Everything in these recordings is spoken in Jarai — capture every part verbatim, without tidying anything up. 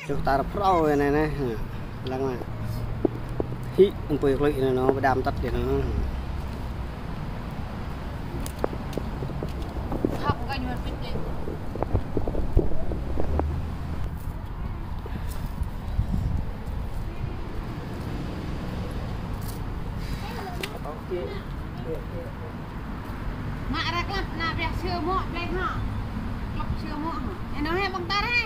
Čuh tar phrâo anai anai. Lăng anai. Hĭ, ƀing pui klui anai anŭn, pơđam tăt đĭ anŭn. Mă ră klăp, ană ƀiă sơmŏ, blek hă. Klăp sơmŏ hă. Ê, anŭn hă, ƀơ̆ng tar hă.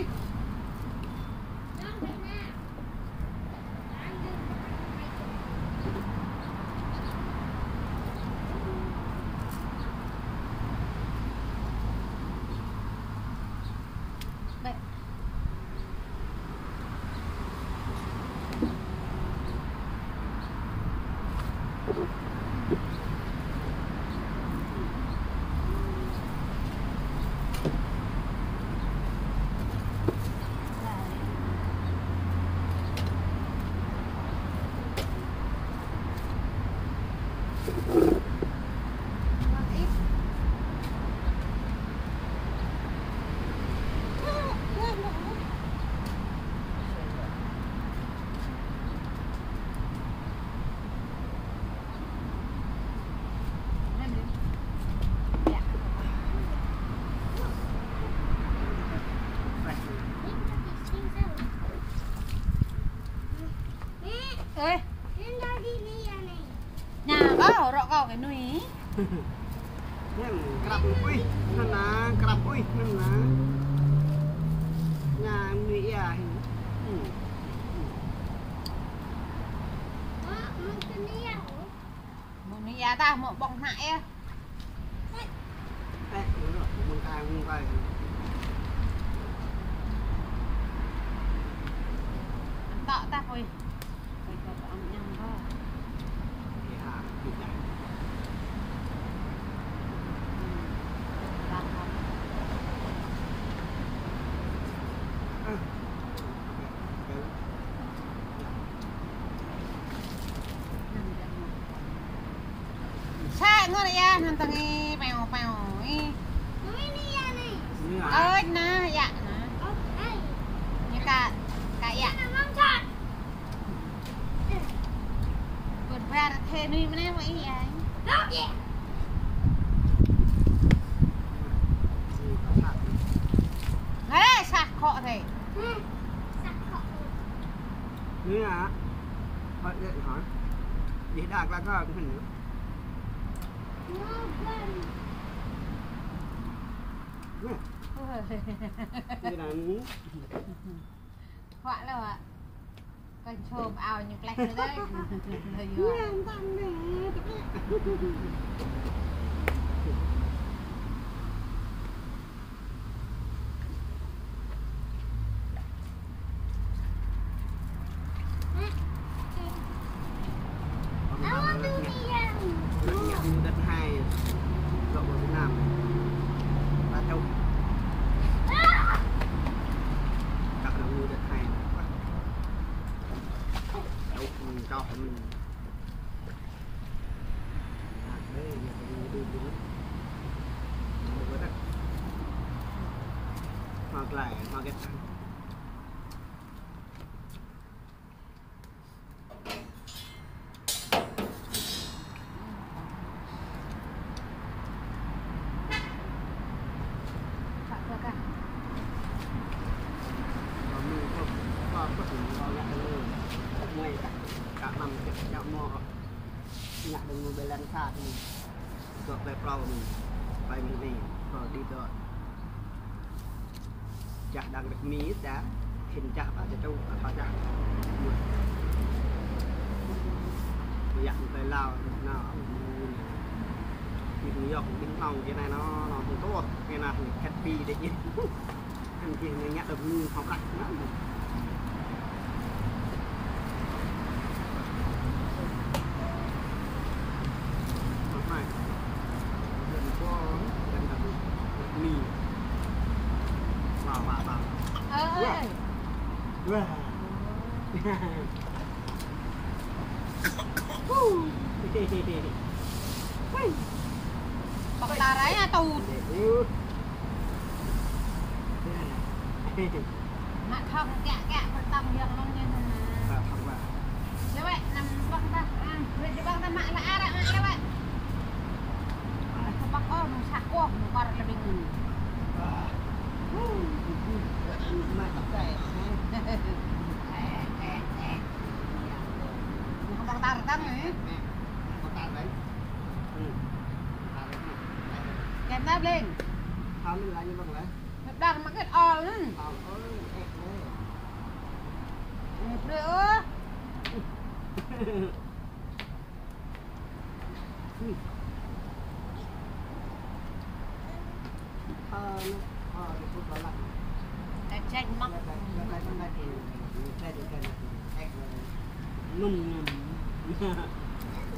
Ơi. Nè, kâo, rŏk kâo kơ nuih. Nè, krăp ui, năn nă, krăp ui, năn nă. Nè, nuih ia hĭ. Hmm. Mơ̆ng anai ia tah, mơ̆ng ƀơ̆ng hnă ia. Ê, mơ̆ng anai, mơ̆ng anai. Ăn tŏ tah, ơi. Ơi, kâo ƀu ăm añăm kâo. Ê, ha, ƀu tah. Ơ. Sa ngor ia, năn tơngi, peo, peo, ih. Ơi, anai, ia, anai. Anai kâo, kâo ia. Bơ̆t bar thê nuih mơnai mơ̆ ih ia. Ê, sa khŏ thê. Nuih ia. Hơi dễ hả? Đi đa qua qua cũng hình nữa. Nè. Ôi. Đi đa nữa. Huă lơ huă. Kơ čô ao ñu klĕh lơ. Lơ yua. Nè, tăng nè. Hmâo glai, hmâo gĕt. Ngă đơ̆ng mơ̆ng ƀơi lăn sat anai. Dŏ ƀơi prao anai. Ƀơi mơ̆ng anai. Prao đĭ dŏ. Čah đang rơ̆k mi ta. Khĭn čah ƀă čơčô, ƀă čah. Ƀiă mơ̆ng Tây Lao, nao. Ƀing yŏk, ƀing nong, kơ anai nao, nao tui tui. Kơ anai, khĕt pi đĕ. Ăn kơ ñu ngă đơ̆ng ñu hŏk ră. Ơ, ơ. Wah. Wah. Pơk tarai atau. Mă thŏk kiă kiă pơtŏng yơh mơ̆ng anai. Mă thŏk mă. Yơh wĕ, năm băng ta, ah, wĕ di băng ta mă la ară mă yơh wĕ. Mă thŏk băng ôh, mă sa kôh, mă kar lơ bing. Ah. Mă thŏk tai. Mă băng tar tăm, eh. Mă tar tăm. Kem ta bling. Hao min la ñu băng la. Hơp đar mă kĕt ol anŭn. Ol, ol, eh, eh. Eh, pre ơ. Ơ, ơ, ơ, ơ, ơ. Ơ, chanh mă. Num, num.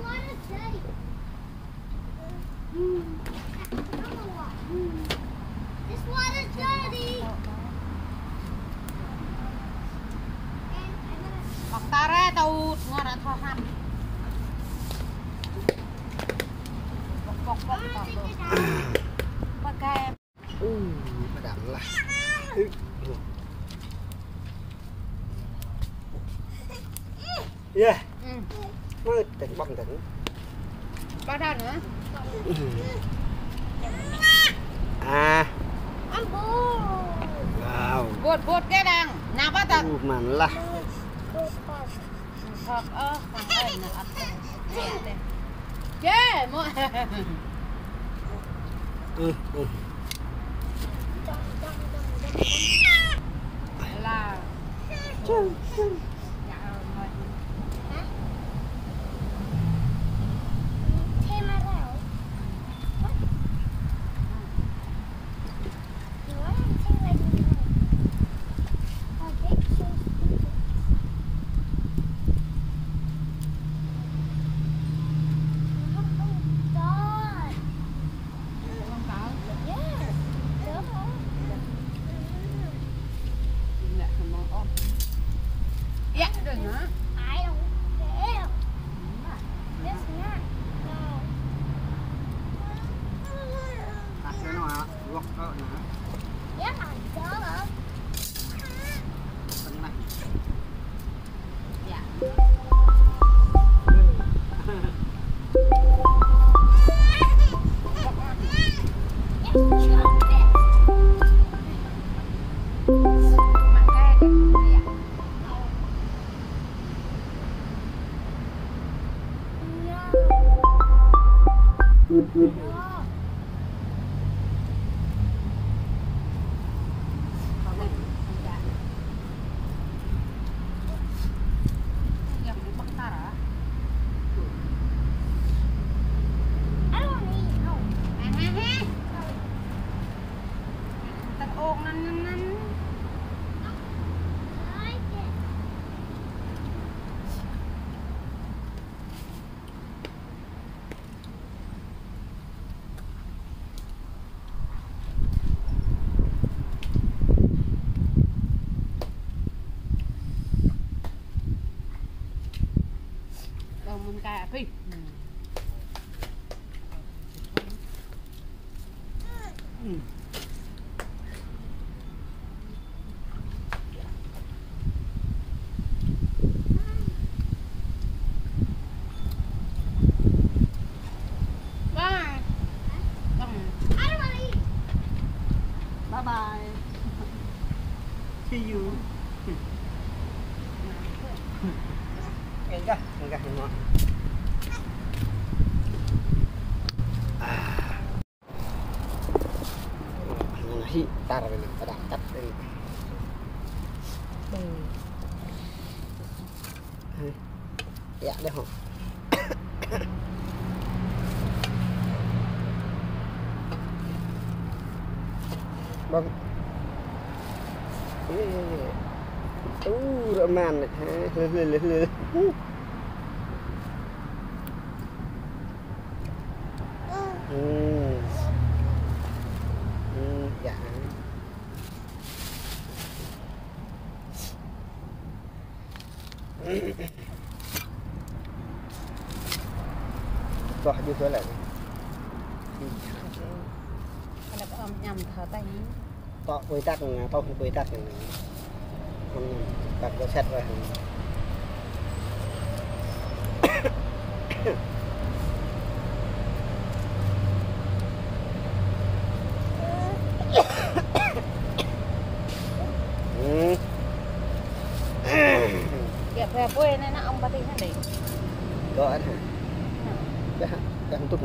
What is that? This water is dirty. Băng tar rai tơ̆ ngă ră thâo hăm. Pŏk, pŏk, pŏk, pŏk. Pơkai. Ơ, pơdăng lah. Ơ. Yơh. Ơ, tĕng ƀơ̆ng tĕng. Ƀơ̆ng tĕng hă? Ơ. Ah. Ampun. Wow. Bột, bột kĕ đang. Nao pă tĕng? Ơ, mơ̆n lah. Bột, bột. Hơp, ơ, păng ơi, nă ăt. Chê, mơ̆. Ơ, ơ. La. Chung, chung. Hả? Thêm vào. What? Cắt cái nó hả? Luộc cỡ nè. Yeah, duh. Tengah. Dạ. Tơ̆ng mơ̆n kai apih. Bye. Bye bye. See you. Ngah, ngah, ngah. Anŭn hĭ, tar wĕ anŭn, pơdăng tăt wĕ anŭn. Ơ. Yă đeh hŏ. Băng. Ơ, ơ, ơ. Ơ, rơman anai, hă? Lơ, lơ, lơ, lơ. Ơ. Ơ, yă. Tuah jŭ tuah lĕ. Anăp ôm ñăm thâo tĕng. Tŏ kui tăk, tŏ kui tăk. Cắt cái sét ra. Hmm. Kẹo phe pue anai nă, ŏng pă tih anai. Kơnơ̆ng anai. Dah, dah tuh.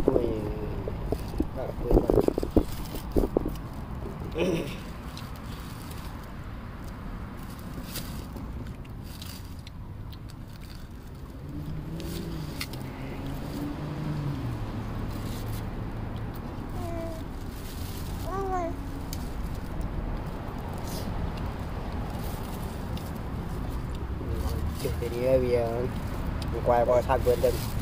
Ui, nă pue. Čih tơ ria biă. Kuai kuai sat bơ̆n dơ̆ng.